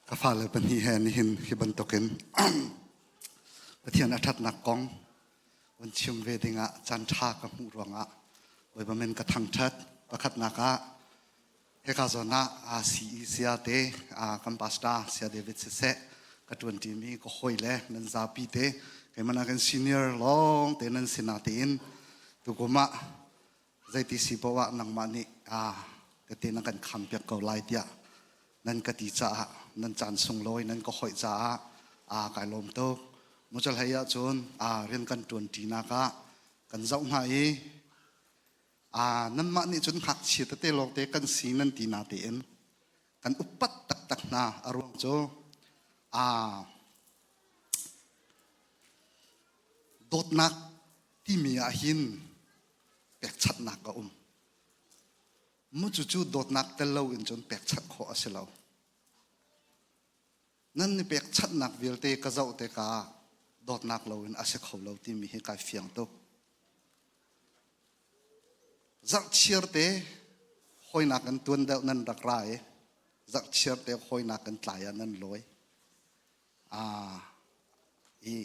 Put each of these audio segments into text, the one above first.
Ka fale pahnih he nihin hi bantukin Pathian a ṭhatnak kong van chim ve dingah caan ṭha ka hmuh ruangah Bawipa min ka thangṭhat. Pakhatnak ah hika zawn ah CE saya te kan pastor Saya David siseh ka ṭuanṭimi ka hawile nan zapi te keimah nakin senior lawng te nan si natein tukum ah zeiti si paoh ah nangmah nih ka te na kan khampiak ko lai tiah nan ka ti caah nan caan sunglawi nan ka hoih caah kai lawm tuk. Mucal hlei ahcun rian kan ṭuan ṭinak ah kan zoh hna i nanmah nih cun ngakchia tete lawngte kan si nan ti na tein kan upat taktak hna. A ruang cu dawtnak timi ah hin pekchanhnak a um. Mu cucu dawtnak tel loin cun pekchanh khawh a si lo. Nan i pekchanhnak vialte ka zoh tikah dawtnak loin a si kho lo timi hi kai fiang tuk. Zarhchiar te hawinak in tuan deuh nan rak ra i zarhchiar te hawinak in tlai ah nan lawi. I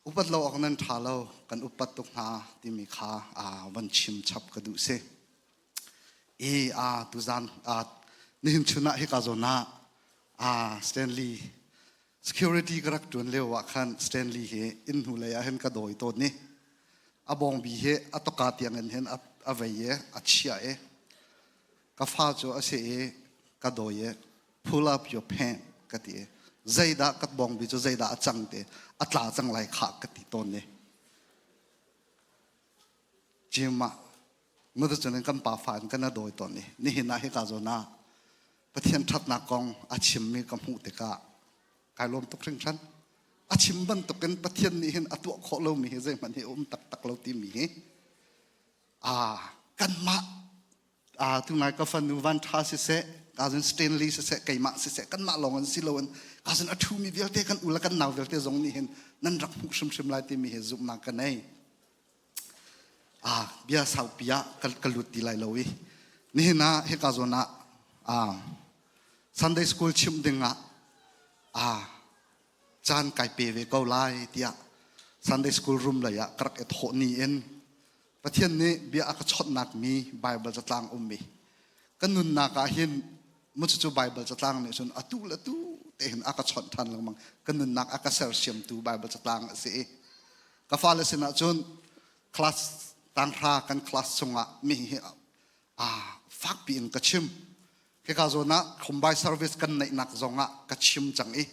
upat lo awk nan ṭha lo, kan upat tuk hna timi kha van chim chap ka duh si. I tuzan nihin chun ah hika zawn ah Stanley security ka rak ṭuan lio ah khan Stanley hi inn hnu lei ah hin ka dawi tawn i a bawngbi hi a toka tiang in hin a vei i a chia i ka fa cu a si i ka dawi i "Pull up your pant," ka ti i zeidah ka bawngbi cu zeidah a cang ti a tla cang lai khah ka ti tawn ni. Gym ah mutu cun kan pa fa in kan a dawi tawn i nihin ah hika zawn ah Pathian ṭhatnak kong a chimmi ka hmuh tikah kai lawm tuk hringhran. A chim bantukin Pathian nih hin a tuah khawh lomi hi zeihmanh hi a um taktak lo timi hi kanmah tungai ka fanu Van Tha siseh, cousin Stanley siseh, keimah siseh, kanmah lawng an si loin cousin a ṭhumi vialte kan u le kan nau vialte zong nih hin nan rak hmuh hrimhrim lai timi hi zumhnak ka nei. Bia saupi ah ka lut ti lai lo i nihin ah hika zawn ah Sunday school chimh ding ah caan kai pe ve ko lai tiah Sunday school room lei ah ka rak i thawh ni in Pathian nih bia a ka chawnhnak mi Bible catlang ummi ka nunnak ah hin mu cucu Bible catlang nih cun atu le tu te hin a ka chawnh ṭhan lengmang. Ka nunnak a ka sersiamtu Bible catlang a si i ka fale sinah cun class tanghra kan class chungah mi hi fakpi in ka chim. Hika zawn ah combine service kan neihnak zong ah ka chim cang i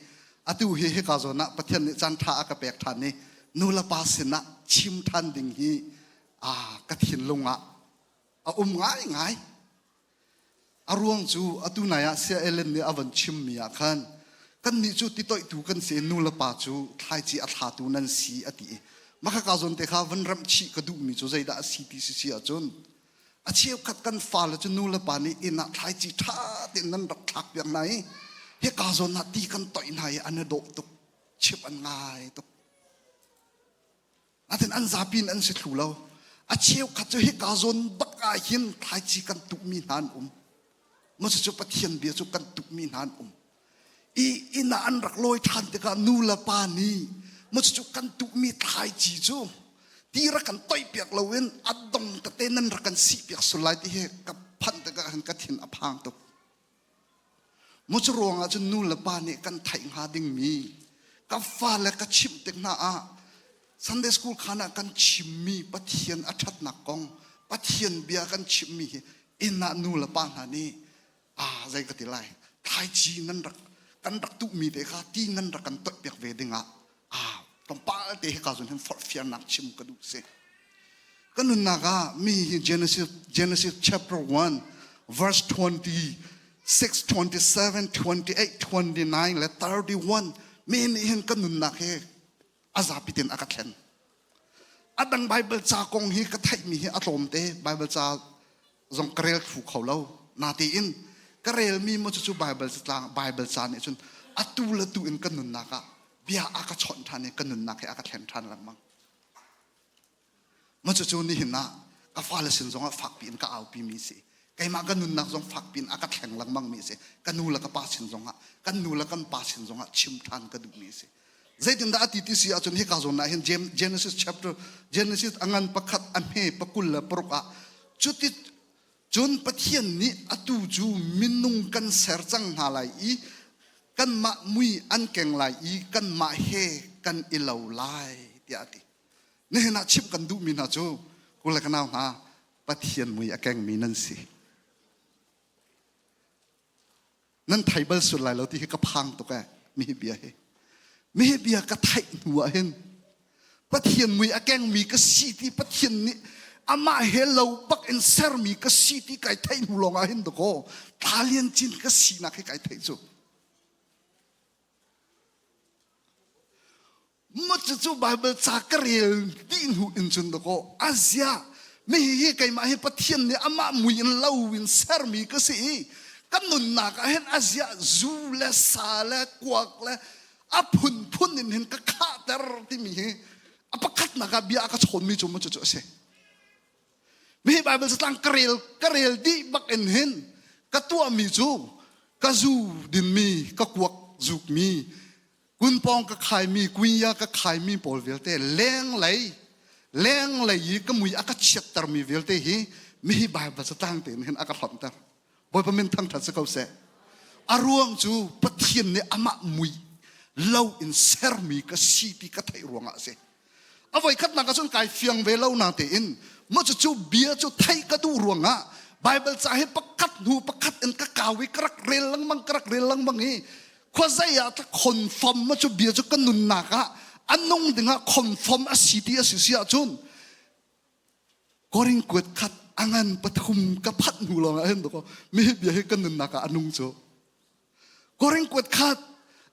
atu hi hika zawn ah Pathian nih caan ṭha a ka pek ṭhan i nu le pa sinah chim ṭhan ding hi ka thinlung ah a um ngaingai. A ruang cu atu nai ah Sia Ellen nih a van chimmi ah khan kannih cu titoihtu kan si i nu le pa cu thlaici a thlatu nan si a ti i makhaka zawn te kha van remh chih ka duhmi cu zeidah a si ti si si ahcun a cheukhat kan fale cu nu le pa nih inn ah thlaici ṭha tein nan rak thlak piak hna i hika zawn ah ti kan toih hna i an i dawh tuk, chimh an ngai tuk. Natin an zapi in an si thlu lo. A cheukhat cu hika zawn bak ah hin thlaici kan tuhmi hna an um. Maw cu Pathian bia cu kan tuhmi hna an um. I inn ah an rak lawi ṭhan tikah nu le pa nih maw cu kan tuhmi thlaici cu ti rak kan toihpiak loin a dong tete nan rak kan sihpiak sul lai ti hi ka phanh tikah hin ka thin a phang tuk. Maw cu ruangah cun nu le pa nih kan theih hnga dingmi ka fale ka chimh tik hna ah Sunday school khan ah kan chimmi Pathian a ṭhatnak kong, Pathian bia kan chimmi hi inn ah nu le pa hna nih zei ka ti lai, thlaici nan rak kan rak tuhmi te kha ti nan rak kan toihpiak ve dingah tlawmpal te hika zun hin forhfialnak chim ka duh si. Ka nunnak ah mi hi Genesis chapter 1 verse 26, 27, 28, 29 le 31 mi nih hin ka nunnak hi a zapi ten a ka thlen. A dang Bible ca kong hi ka theihmi hi a tlawmte. Bible ca zong ka rel thlu kho lo. Natein ka relmi maw cucu Bible catlang Bible ca nih cun atu le tu in ka nunnak ah bia a ka chawnh ṭhan i ka nunnak hi a ka thlen ṭhan lengmang. Maw cucu nihin ah ka fale sin zongah fakpi in ka aupi mi si. Keimah ka nunnak zong fak piin a ka thleng lengmang mi a si. Ka nu le ka pa sin zongah, kan nu le kan pa sin zongah chim ṭhan ka duhmi a si. Zeitindah a ti ti si ahcun hika zawn ah hin Genesis chapter Genesis a ngan pakhat a hme pakul le paruk ah cuti cun Pathian nih atu cu minung kan ser cang hna lai i kanmah mui an keng lai i kanmah he kan i lo lai tiah a ti. Nihin ah chimh kan duhmi hna cu ku le ka nau hna Pathian mui a kengmi nan si. Nan thei bal sual lai lo ti hi ka phang tuk eh mihi bia hi. Mihi bia ka theih hnu ah hin Pathian mui a kengmi ka si ti Pathian nih amah he lo bak in sermi ka si ti kai theih hnu lawng ah hin dakaw thla lian cin ka sinak hi kai theih cu. Maw cucu Baibal ca ka rel dih hnu in cun dakaw a zia mi hi keimah hi Pathian nih amah mui in lo in sermi ka si i ka nunnak ah hin a zia zu le sa le kuak le a phunphun in hin ka khahter timi hi a pakhatnak ah bia a ka chawnmi cu maw cucu a si. Mi hi Baibal catlang ka rel ka rel dih bak in hin ka tuahmi cu ka zu dinmi ka kuak zukmi kunpawng ka khaimi kuiya ka khaimi pawl vialte lenglei lenglei i ka mui a ka chiattermi vialte hi mihi Baibal catlang tein hin a ka hlonhter Bawipa min thangṭhat si ko seh a ruang cu Pathian nih amah mui lo in sermi ka si ti ka theih ruangah a si a voi khatnak ah cun kai fiang ve lo na tein maw cucu bia cu theih ka duh ruangah Baibal ca hi pakhat hnu pakhat in ka kau i ka rak rel lengmang ka rak rel lengmang i khuazei ah ta confirm ma cu bia cu ka nunnak ah a nung dingah confirm a si ti a si si ahcun Korin kuat khat a ngan pathum ka phanh hnu lawng ah hin dakaw mi bia hi kan nunnak ah a nung cu Korin kuat khat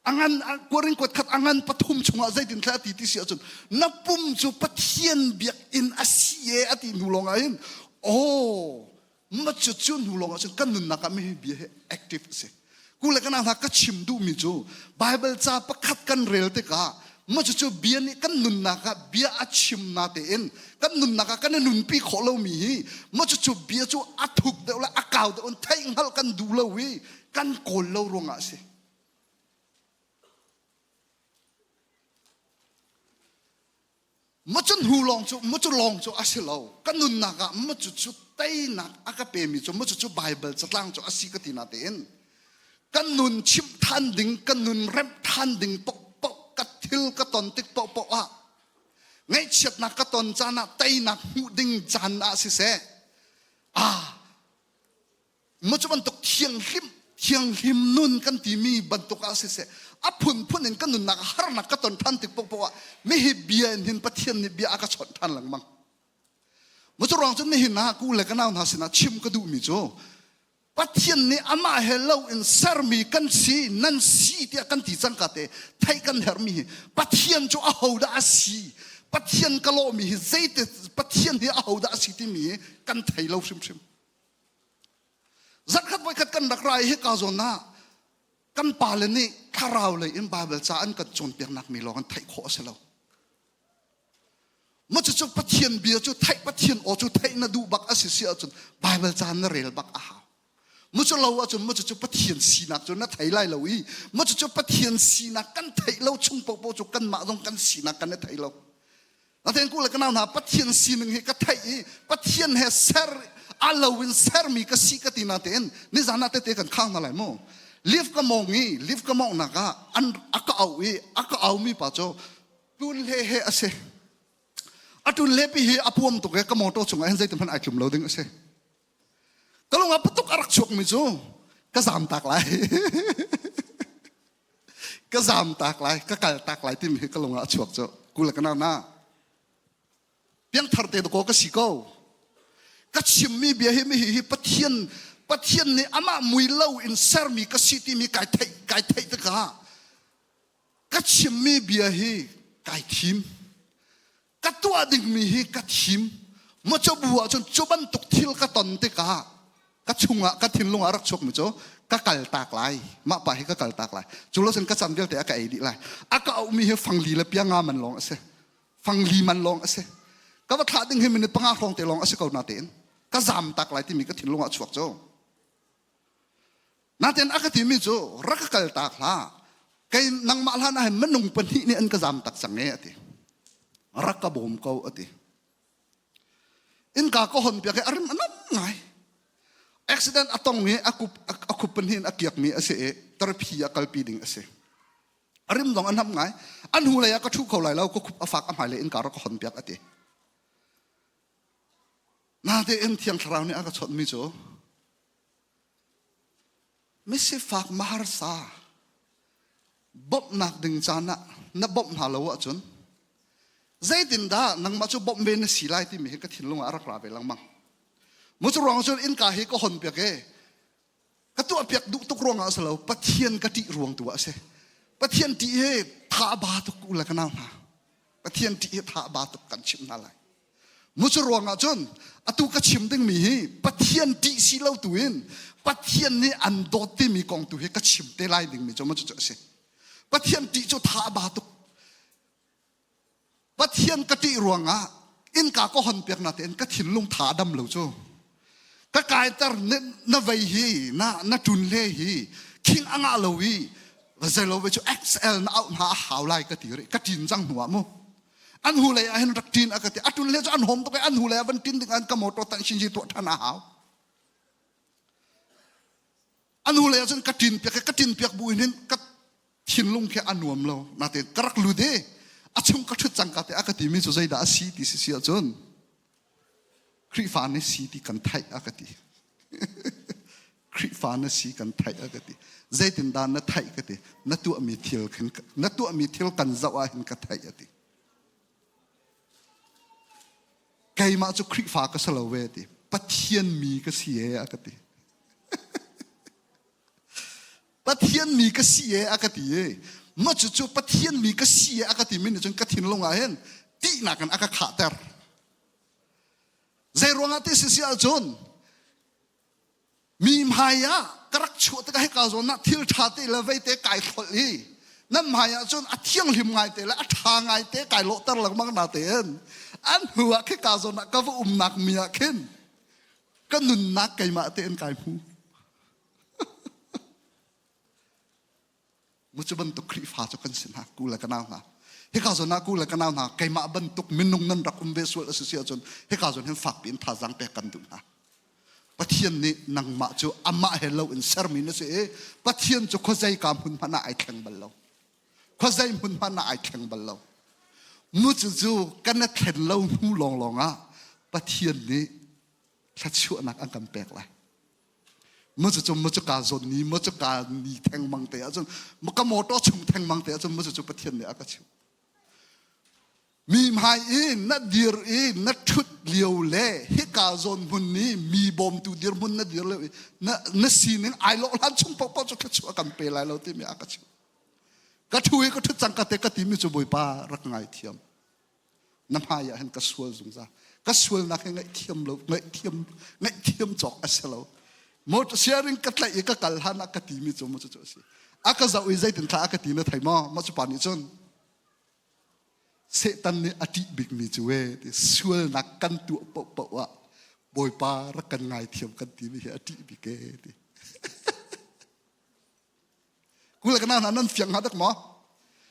a ngan Korin kuat khat a ngan pathum chungah zeitin thla ti ti si ahcun na pum cu Pathian biakinn a si e a ti hnu lawng ah hin oh ma cu cu hnu lawng ah cun kan nunnak ah mi bia hi active a si ku le kana hna ka chim duhmi cu Bible ca pakhat kan rel tikah ma cu cu bia nih kan nunnak ah bia a chim na tein kan nunnak ah kan i nunpi khawh lomi hi ma cu cu bia cu a thuk deuh le a kau deuh in theih hngalh kan duh lo i kan kawl lo ruangah a si. Macu hnu lawng cu macu lawng cu a si lo. Ka nunnak ah macu cu teinak a ka pemi cu macu cu Baibal catlang cu a si ka ti na tein kan nun chimh than ding kan nun remh than ding paohpaoh ka thil ka ton tik paohpaoh ah ngaihchiatnak ka ton caan ah teinak hmuh ding caan ah siseh ah Maw cu bantuk thianghlim thianghlim nun kan timi bantuk ah siseh a phunphun in ka nunnak harnak ka ton ṭhan tik paohpaoh ah mihi bia in hin Pathian nih bia a ka chawnh ṭhan lengmang. Maw cu ruang cun nihin ah ku le ka nau hna sinah chim ka duhmi cu Pathian nih amah he lo in sermi kan si nan si tiah kan ti cangka te theih kan herhmi hi Pathian cu ahodah a si Pathian ka lawhmi hi zeite Pathian hi ahodah a si timi hi kan thei lo hrimhrim. Zarhkhat voikhat kan rak ra i hika zawn ah kan pale nih thlarau lei in Baibal ca an kan cawnpiaknak mi lawng an theih khawh a si lo. Maw cucu Pathian bia cu theih Pathian aw cu theih na duh bak a si si ahcun Baibal ca na rel bak a hau. Maw cu lo ahcun maw cucu Pathian sinak cu na thei lai lo i maw cucu Pathian sinak kan theih lo chung paohpaoh cu kanmah zong kan sinak kan i thei lo. Natein ku le ka nau hna Pathian sining hi ka theih i Pathian he ser a lo in sermi ka si ka ti natein nizan ah tete kan khang hna lai mu. Lift ka mong i lift ka mong nak ah an a ka au i a ka au mi pa cu tun hle he a si. A tun le pi hi a puam tuk i ka motor chungah hin zeitin hmanh ai tlum lo ding a si. Ka lung ah patuk a rak chuak mi cu ka zam tak lai. ka zam tak lai ka kal tak lai timi hi ka lung ah a chuak cu kul ka na na piangthar te ko ka si ko ka chimmi bia hi mi hi pathian pathian nih amah mui lo in sermi ka si timi kai theih kai theih tikah ka chimmi bia hi kai thim ka tuah dingmi hi ka thim maw cu bu ahcun cu bantuk thil ka ton tikah ka chungah ka thinlung ah rak chuakmi cu ka kal tak lai mah pa hi ka kal tak lai cu lo cun ka cam vialte a ka ei dih lai a ka auhmi hi fangli le pianga man lawng a si fangli man lawng a si ka va thlah ding hi minute panga hrawng te lawng a si ko na tein. Ka zam tak lai timi ka thinlung ah chuak cu. Natin a ka timi cu rak ka kal tak hlah. Kei nangmah hlan ah hin minung pahnih nih an ka zam tak cang e ati. Rak ka bawm ko ati. Innka ka hon piak i a rim a nam ngai. Accident a tong i a kup a khup pahnih in a kiakmi a si i therapy a kalpi ding a si. A rim zong a nam ngai. An hnu lei ah ka ṭhu kho lai lo, ka khup a fak a hmailei innka rak ka hon piak a ti. Natein Thiang Thlarau nih a ka chawnhmi cu misifak maharsa bawmhnak ding caan ah na bawmh hna lo ahcun zeitindah nangmah cu bawmh ve na si lai timi hi ka thinlung ah a rak ra ve lengmang. Mu cu ruang cun innka hi ka hon piak i ka tuahpiak duh tuk ruangah a si lo Pathian ka ṭih ruang tu ah a si. Pathian ṭih hi tha a ba tuk u le ka nau hna. Pathian ṭih hi tha a ba tuk kan chimh hna lai. Mu cu ruangah cun atu ka chim dingmi hi Pathian ṭih si lo tu in Pathian nih an dawt timi kong tu hi ka chim te lai dingmi cu mu cu a si. Pathian ṭih cu tha a ba tuk. Pathian ka ṭih ruangah innka ka hon piak na tein ka thinlung tha a dam lo cu. Ka kaiter na vei hi na na ṭun le hi khing a ngah lo i zeilo ve cu XL na auh hna a hau lai ka ti rih ka ṭin cang hnu ah mu. An hu lei ah hin rak ṭin a ka ti a ṭun le cu an hom tuk i an hu lei ah van ṭin ding an ka motor tan shinji tuah ṭhan a hau. An hu lei ah cun ka ṭin piak ka ṭin piak bu in hin ka thinlung khi a nuam lo natein ka rak lut i a chung ka ṭhut cangka te a ka timi cu zeidah a si ti si si ahcun Khrihfa na si ti kan theih a ka ti Khrihfa na si kan theih a ka ti zeitindah na theih ka ti na tuahmi thil khin na tuahmi thil kan zoh ah hin ka theih a ti keimah cu Khrihfa ka si lo ve ti Pathian mi ka si e a ka ti Pathian mi ka si e a ka ti i mah cucu Pathian mi ka si e a ka timi nih cun ka thinlung ah hin tihnak in a ka khahter. Zei ruangah ti si si ahcun mi hmai ah ka rak chuah tikah hika zawn ah thil ṭha te le vei te kai thlolh i nan hmai ah cun a thianghlim ngai te le a ṭha ngai te kai lawhter lengmang na tein an hnu ah khika zawn ah ka va umnak mi ah khin ka nunnak keimah tein kai hmu. Mu cu bantuk Khrihfa cu kan si hna ku le ka nau hna. Hika zawn ah ku le ka nau hna keimah bantuk minung nan rak um ve sual a si si ahcun hika zawn hin fak piin thazaang pek kan duh hna. Pathian nih nangmah cu amah he lo in sermi na si i Pathian cu khuazei ka hmun hmanh ah ai thleng bal lo. Khuazei hmun hmanh ah ai thleng bal lo. Mu cu cu kan i thlen lo hnu lawnglawng ah Pathian nih thluachuahnak an kan pek lai. Macu macu ka zawn ni macu ka ni thengmang te ahcun ka motor chung thengmang te ahcun macu cu Pathian nih a ka chimh. Mi hmai i na dir i na ṭhut lio le hika zawn hmun ni mi bawmtu dirhmun na dir lio i na, na sining ai lawh hlan chung paohpaoh cu thluachuah kan pe lai lo timi a ka chimh. Ka ṭhu i ka ṭhut cang ka te ka timi cu Bawipa rak ngaithiam. Na hmai ah hin ka sual zungzal. Ka sualnak hi ngaihthiam lo, ngaihthiam, ngaihthiam cawk a si lo. Motor sharing ka tlaih i ka kal hlan ah ka timi cu maw cucu a si. A ka zoh i zeitin thla a ka ti na thei maw? Mah cu pa nih cun Satan nih a ṭih bikmi cu e ti sualnak kan tuah paohpaoh ah Bawipa rak kan ngaithiam kan timi hi a ṭih bik e ti. Kule ka hna nan fiang hnga dak maw?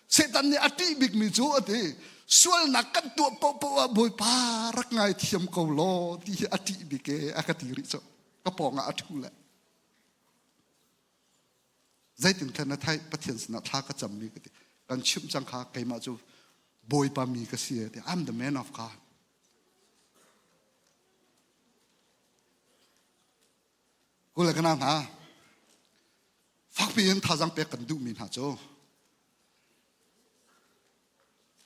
Satan nih a ṭih bikmi cu a ti sualnak kan tuah paohpaoh ah Bawipa rak ngaithiam ko law ti hi a ṭih bik e a ka ti rih cu ka pawng ah a ṭhu le zeitin khan na theih Pathian sinah thla ka cammi ka ti kan chimh cang kha keimah cu Bawipa mi ka si e ti I'm the man of God Kule ka hna fakpi in thazaang pek kan duhmi hna cu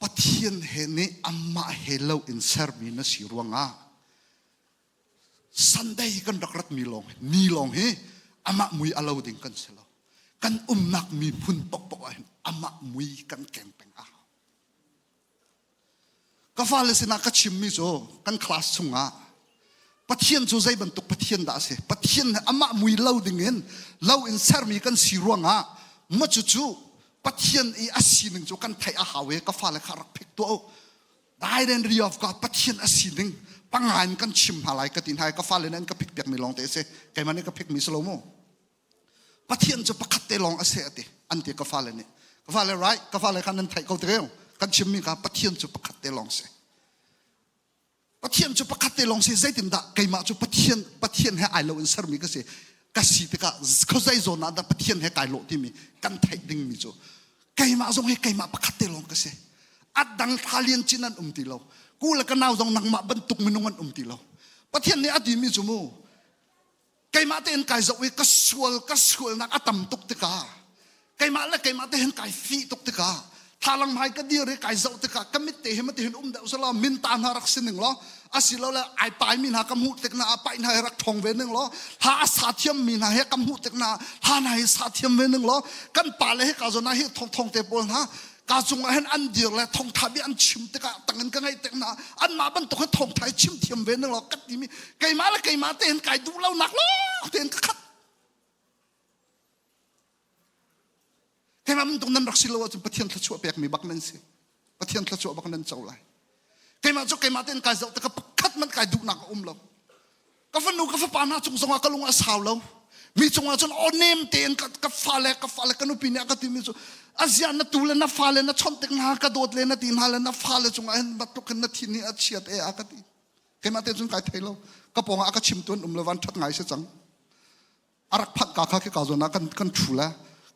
Pathian he nih amah he lo in sermi na si ruangah Sunday kan rak ratmi lawng ni lawng hi amah mui a lo ding kan si lo. Kan umnak miphun pokpok ah hin amah mui kan keng peng a hau. Ka fale sinah ka chimmi cu kan class chungah Pathian cu zei bantuk Pathian dah a si? Pathian he amah mui lo dingin lo in sermi kan si ruangah macu cu Pathian i a sining cu kan theih a hau i ka fale kha rak phek tuah u. The identity of God Pathian a si ning pangai in kan chim hna lai ka ti hna i ka fale nih an ka phik piakmi lawng te a si. Keimah nih ka phikmi si lo mu. Pathian cu pakhat te lawng a si a ti an ti ka fale nih. Ka fale right ka fale kha nan theih ko te kan chimmi kha Pathian cu pakhat te lawng si. Pathian cu pakhat te lawng si zeitindah keimah cu Pathian Pathian he ai lo in sermi ka si ka si tikah khuazei zawn ah dah Pathian he kai lawh timi kan theih dingmi cu keimah zong hi keimah pakhat te lawng ka si a dang thla lian cin an um ti lo ku le ka nau zong nangmah bantuk minung an um ti lo Pathian nih a timi cu mu keimah tein kai zoh i ka sual ka sualnak a tam tuk tikah keimah le keimah te hin kai fih tuk tikah thalang hmai ka dir i kai zoh tikah ka mit te hi mati hin um deuh selaw min ta hna rak si ning law asilole ai pai mi hna ka hmuh tik na a pai hna hi rak thong ve ning law hla a sa thiam mi hna he ka hmuh tik na hla hna hi sa thiam ve ning law kan pa le hi ka zawn ah hi thong thong te pawl hna ka cungah hin an dir le thongtha bia an chim tikah tangin ka ngaih tik hna anmah bantuk hin thongtha i chim thiam ve ning law ka timi keimah le keimah tein kai duh lo nak lawng tein ka khat keimah bantuk nan rak si lo ahcun Pathian thluachuah pekmi bak nan si Pathian thluachuah bak nan co lai keimah cu keimah tein kai zoh tikah pakhat man kai duhnak a um lo ka fanu ka fapa hna cung zongah ka lung a sau lo mi cungah cun aw nem tein ka fale ka fale ka nupi nih a ka timi cu azia na tu le na fale na chawnh tik hna ka dawt le na ti hna le na fale cungah hin batuk hin na thin hi a chiat e a ka ti keimah te cun kai thei lo ka pawngah a ka chim tuan um le van that ngai si cang a rak phanh ka kha khi ka zawn ah kan kan thu le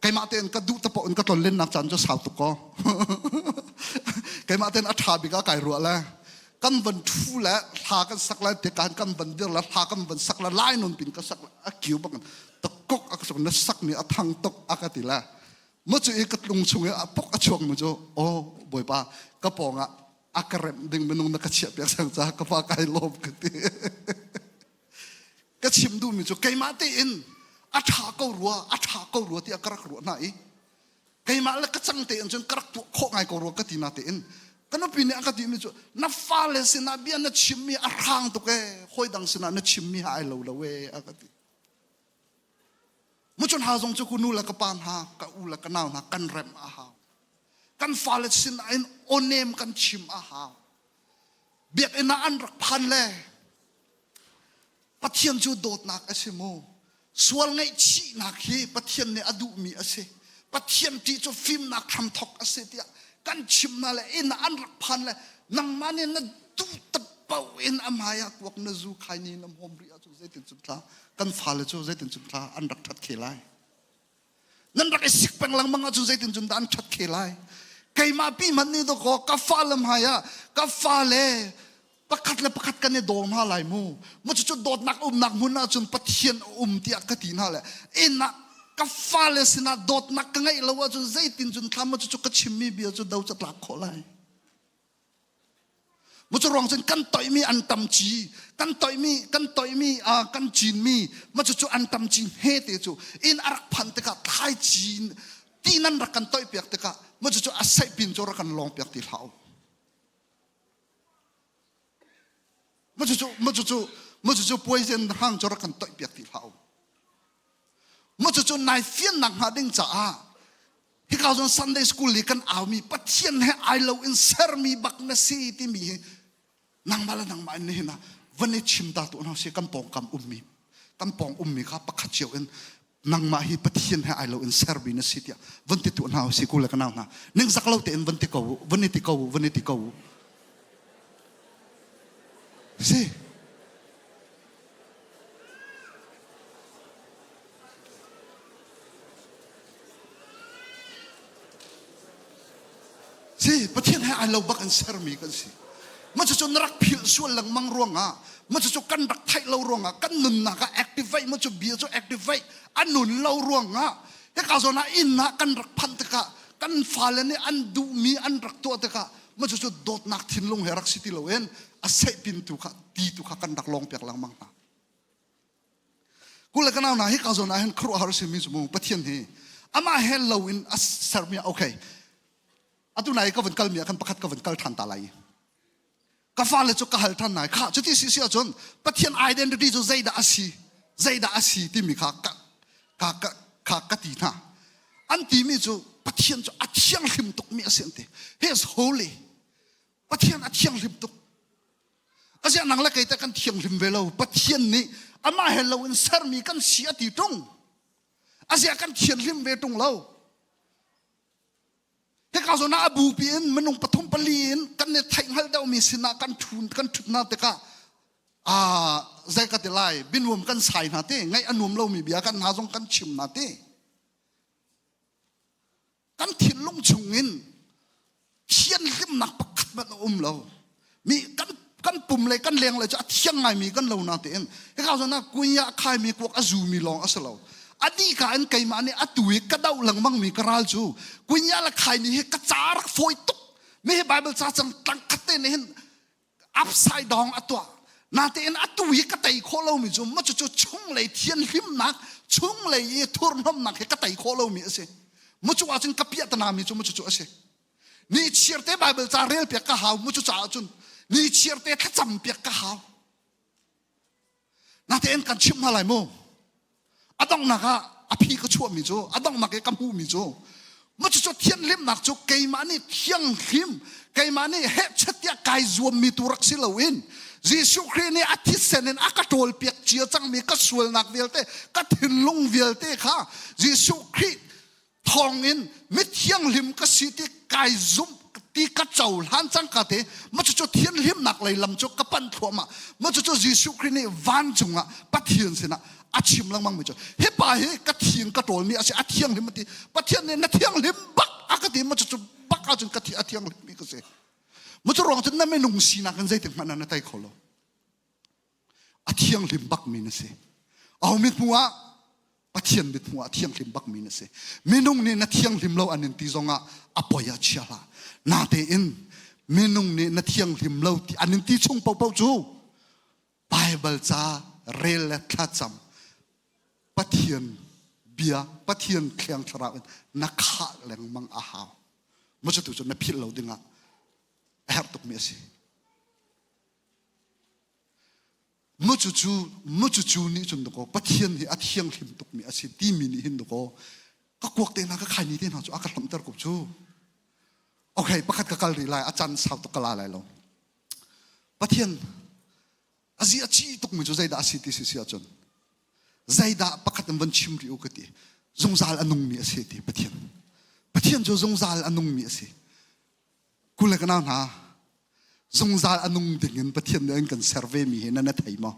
keimah tein ka duh te paoh in ka tlonlennak caan cu sau tuk ko keimah tein a ṭha bik ah kai ruah le kan van thu le hla kan sak le te kan kan van dir le hla kan van sak le lai nun pin ka sak le a kiu bak takok a ka sak na sak mi a thang tuk a ka ti le mu cu i ka tlung chung i a pok a chuak mu cu oh bawipa ka pawng ah a ka remh ding minung na ka chiah piak sang ca ka pa kai lawm ka ti Ka chim duhmi cu keimah tein a ṭha ko rua, a ṭha ko rua tiah ka rak ruah hna i keimah le ka cang tein cun ka rak tuah khawh ngai ko rua ka ti na tein ka nupi nih a ka timi cu na fale sinah bia na chimmi a hrang tuk ee hawi dang sinah na chimmi ha ai lo lo ee a ka ti. Mucun ha zong cu ku nu le ka pa hna ka u le ka nau hna kan remh a hau. Kan fale sinah in awnem kan chim a hau. Biakinn ah an rak phan le Pathian cu dawtnak a si mu. Sual ngaihchihnak hi Pathian nih a duhmi a si. Pathian ṭih cu fimnak hramthok a si tiah kan chimhna le inn ah an rak phan le nangmah nih na duh paoh in a hmai ah kuak na zu khai ni na hmawm rih ahcun zeitin cun thla kan fale cu zeitin cun thla an rak ṭhat khe lai. Nan rak i sik peng lengmang ahcun zeitin cun dah an ṭhat khe lai. Keimah pi hmanh nih dawkaw ka fale hmai ah ka fale pakhat le pakhat kan i daw hna lai mu. Mu cucu dawtnak umnak hmun ahcun Pathian a um tiah ka ti hna le inn ah ka fale sinah dawtnak ka ngeih lo ahcun zeitin cun thla mu cucu ka chimmi bia cu do catlak khawh lai. Macu ruang cun kan toihmi antam ci, kan toihmi kan toihmi kan cinmi macu cu antam ci hme te cu inn a rak phan tikah thlai cin ti nan rak kan toih piak tikah macu cu a seihpin cu rak kan lawng piak ti hlah u. Macu cu macu cu macu cu poison hang cu rak kan toih piak ti hlah u. Macu cu nai fiannak hnga ding caah hika zon Sunday school i kan aumi Pathian he ai lo in sermi bak na si timi hi nangmah le nangmah in nihin ah van i chim ta tu hna si kan pawngkam ummi kan pawng ummi kha pakhat cio in nangmah hi Pathian he ai lo in sermi na si tiah van ti tu hna si ku le ka nau hna ningzak lo tein van ti ko van i ti ko van i ti ko si Si, Pathian he ai lo bak in sermi kan si. Ma cucu na rak philh sual lengmang ruangah, ma cucu kan rak theih lo ruangah, kan nunnak ah activate, ma cu bia cu activate a nun lo ruangah, hika zawn ah inn ah kan rak phanh tikah, kan fale nih an duhmi an rak tuah tikah, ma cucu dawtnak thinlung he rak si ti loin a sehpin tu kha ti tu kha kan rak lawng piak lengmang hna. Kule ka nau hna hika zawn ah hin khuaruahhar a simi cu mu Pathian hi amah he lo in a sermi okay atu nai ka van kalmi ah khan pakhat ka van kal than ta lai ka fale cu ka hal than nai kha cuti si si ahcun Pathian identity cu zeidah a si zeidah a si timi kha ka ka ka kha ka ti hna an timi cu Pathian cu a thianghlim tukmi a si an ti he is holy. Pathian a thianghlim tuk. Aziah nang le kei teh kan thianghlim ve lo. Pathian nih amah he lo in sermi kan si a ti ṭung. Aziah kan thianghlim ve ṭung lo. Hika zawn ah a bupi in minung pathum pali in kan i theihhngalh deuhmi sinah kan ṭhun kan ṭhut hna tikah aa zei ka ti lai binuam kan sai hna ti ngaih a nuam lomi bia kan hna zong kan chim hna ti kan thinlung chungin thianhlimnak pakhat hmanh a um lo mi kan kan pum le kan leng le cu a thiang ngaimi kan lo na tein hika zawn ah kunya a khaimi kuak a zumi lawng a si lo a dih ka in keimah nih atu i ka doh lengmang mi ka ral cu kunya le khaimi hi ka ca rak fawi tuk mi hi Bible ca cang tlang khat te nih hin upside down a tuah natein atu hi ka tei khawh lomi cu ma cucu chunglei thianhlimnak chunglei i thurhnomnak hi ka tei khawh lomi a si mu cu ahcun ka piahtana mi cu mu cucu a si ni chiar te Bible ca rel piak ka hau mu cu caah cun ni chiar te thlacam piak ka hau natein kan chimh hna lai mu a donghnak ah a phi ka chuahmi cu a donghnak i ka hmuhmi cu macucu thianhlimnak cu keimah nih thianghlim keimah nih hehchet tiah kai zuammi tu rak si loin Jesuh Khrih nih a thisen in a ka ṭawlpiak cia cangmi ka sualnak vialte ka thinlung vialte kha Jesuh Khrih thawngin mithianghlim ka si ti kai zumh ti ka cohlan cang ka te ma cucu thianhlimnak lei lam cu ka pan thluahmah ma cucu Jesuh Khrih nih vancung ah Pathian sinah a chim lengmang mi cu hi pa hi ka thiang ka ṭawlmi a si a thianghlim a ti Pathian nih na thianghlim bak a ka ti ma cucu bak ahcun ka thi a thianghlim mi ka si ma cu ruang cun na minung sinak in zeitik hmanh ah na tei kho lo a thianghlim bak mi na si aho mithmuh ah Pathian mithmuh ah thianghlim bak mi na si minung nih na thianghlim lo an in ti zongah a poi ah chia hlah natein minung nih na thianghlim lo ti an in ti chung paohpaoh cu Bible ca rel le thlacam Pathian bia Pathian thiang thlarau in na khah lengmang a hau maw cu tu cu na philh lo dingah a herh tukmi a si Mucucu mucucu nih cun dakaw Pathian hi a thianghlim tukmi a si timi nih hin dakaw ka kuak te hna ka khaini te hna cu a ka hlomhter ko cu. Okay, pakhat ka kal rih lai, a can sau tuk ka la lai lo. Pathian a zi a ci tukmi cu zeidah a si ti si si ahcun zeidah pakhat in van chim rih u ka ti. Zungzal a nungmi a si ti Pathian. Pathian cu zungzal a nungmi a si. Kule ka nau hna, zungzal a nung ding in Pathian nih an kan ser ve mi hi nan na thei maw?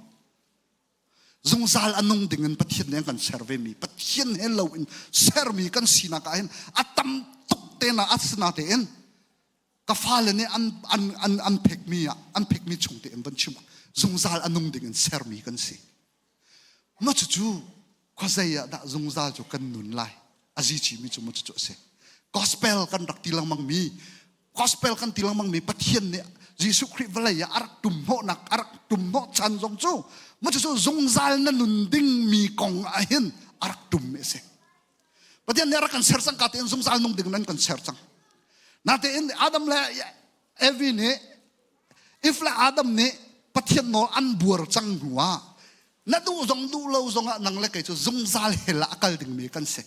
Zungzal a nung ding in Pathian nih an kan ser ve mi, Pathian he lo in sermi kan sinak ah hin a tam tuk te na asina tein ka fale nih an an an an phekmi ah an phekmi chung te in van chim zungzal a nung ding in sermi kan si. Mah cucu khuazei ah dah zungzal cu kan nun lai? A zici mi cu maw cucu a si. Gospel kan rak ti lengmang mi, gospel kan ti lengmang mi Pathian nih Jesuh Khrih vawlei ah a rak tum hnawhnak, a rak tum hnawh chan zong cu maw cucu zungzal na nun ding mi kong ah hin a rak tum mi a si. Pathian nih a rak kan ser cang ka tein zungzal nung ding nan kan ser cang. Natein Adam le Evi nih If le Adam nih Pathian nawl an buar cang hnu ah na duh zong duh lo zong ah nang le kei cu zungzal hell ah a kal dingmi kan si.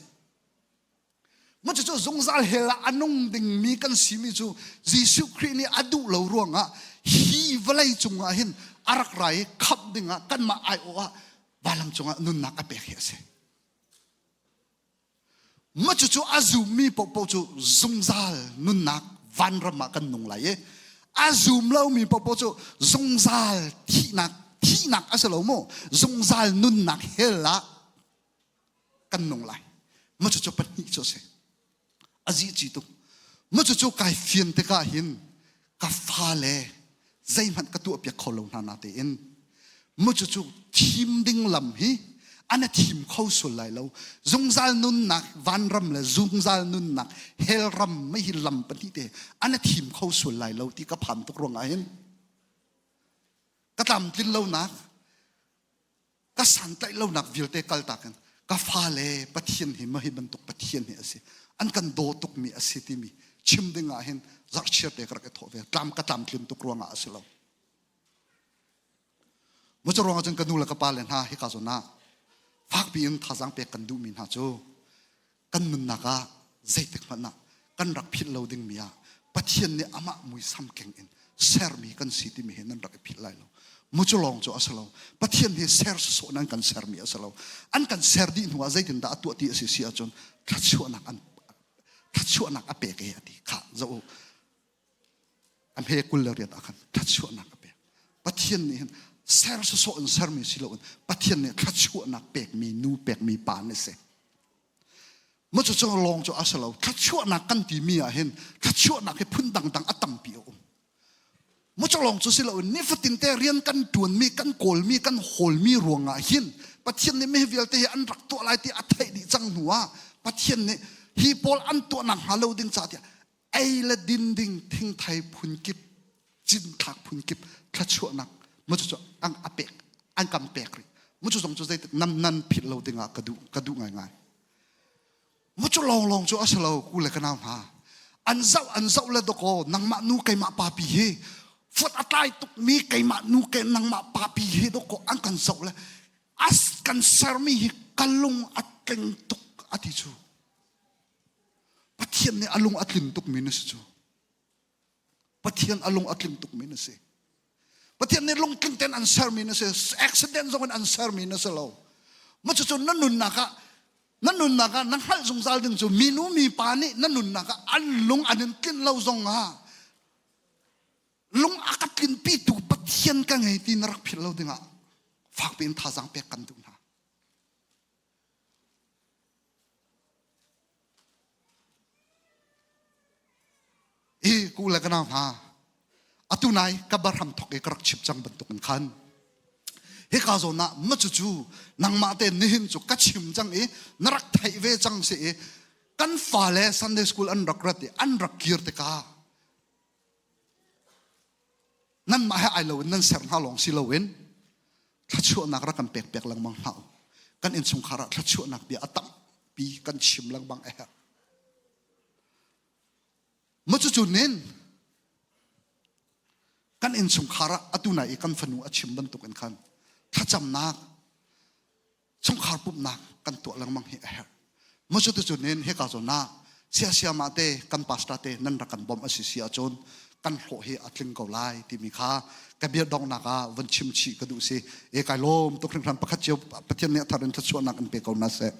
Mu cu zungzal hell ah a nung dingmi kan simi cu Jesuh Khrih nih a duh lo ruangah hi vawlei cungah hin a rak ra i khamh dingah kanmah aiawh ah vailam cungah nunnak a pek hi a si. Mah cucu a zummi paohpaoh cu zungzal nunnak vanram ah kan nung lai i a zum lomi paohpaoh cu zungzal thihnak thihnak a si lo maw zungzal nunnak hell ah kan nung lai mah cucu pahnih cu a si a zici tuk mah cucu kai fian tikah hin ka fale zeihmanh ka tuahpiak kho lo hna na tein mu cucu thim ding lam hi an a thim kho sual lai lo zungzal nunnak vanram le zungzal nunnak hell ram mei hi lam pahnih te an a thim kho sual lai lo ti ka phan tuk ruangah hin ka tlamtlin lonak ka santlaih lonak vialte kaltak in ka fale Pathian hi mahi bantuk Pathian hi a si an kan daw tukmi a si timi chim ding ah hin zarhchiar te ka rak i thawh ve tlam ka tlamtlin tuk ruangah a si lo Macu ruangah cun ka nu le ka pa le hna hika zawn ah fakpi in thazaang pek kan duhmi hna cu kan nunnak ah zeitik hmanh ah kan rak philh lo dingmi ah Pathian nih amah muisam keng in sermi kan si timi hi nan rak i philh lai lo. Mu cu lawng cu a si lo. Pathian hi ser sawsawh in an kan sermi a si lo. An kan ser dih hnu ah zeitindah a tuah ti a si si ahcun thluachuahnak an thluachuahnak a pek e a ti. Kha zoh u. A hme 28 ah khan thluachuahnak a pek. Pathian nih hin ser sawsawh in sermi si loin Pathian nih thluachuahnak pekmi nu pekmi pa na si. Maw cu lawng cu a si lo. Thluachuahnak kan timi ah hin thluachuahnak hi phun dangdang a tampi a um. Maw cu lawng cu si loin nifatin te rian kan ṭuanmi, kan kawlmi, kan hawlmi ruangah hin Pathian nih mi vialte hi an rak tuah lai ti a theih dih cang hnu ah Pathian nih hi pawl an tuahnak hnga lo ding ca tiah ei le din ding thingthei phunkip cinthlak phunkip thluachuahnak maw cu an a pek an kan pek rih mu cu zong cu zeitik nan nan philh lo dingah ka duh ka duh ngaingai mu cu lawng lawng cu a si lo ku le ka nau hna an zoh an zoh le dakaw nangmah nu keimah papi hi fut a tlai tuk mi keimah nu ke nangmah papi hi dakaw an kan zoh le as kan sermi hi ka lung a tling tuk a ti cu Pathian nih a lung a tling tukmi na si cu. Pathian a lung a tling tukmi na si. Pathian nih lungtling tein an sermi na si. Accident zong in an sermi na si lo. Ma cucu na nunnak ah na nunnak ah na hngalh zungzal ding cu minu mipa nih na nunnak ah an lung an in tlinh lo zong ah lung a ka tlinpitu Pathian ka ngei ti na rak philh lo dingah fakpi in thazaang pek kan duh hna. I ku le ka nau hna atu nai ka barham thok i ka rak chim cang bantuk in khan hika zawn ah ma cucu nangmah te nihin cu ka chim cang i na rak theih ve cang si i kan fale Sunday school an rak rat i an rak kir tikah nanmah he ai loin nan ser hna lawng si loin thluachuahnak rak kan pek piak lengmang hna u. Kan innchungkhar ah thluachuahnak bia a tampi kan chim lengmang a herh. Maw cucu nin kan innchungkhar ah atu nai i kan fanu a chim bantuk in khan thlacamnak chungkhar pumhnak kan tuah lengmang hi a herh. Maw cu cu nin hika zawn ah siasiama te kan pastor te nan rak kan bawmh a si si ahcun kan hlawh hi a tling ko lai timi kha ka bia donghnak ah von chim chih ka duh si. E kai lawm tuk hringhran pakhat cio Pathian nih a thar in thluachuahnak in pe ko na seh.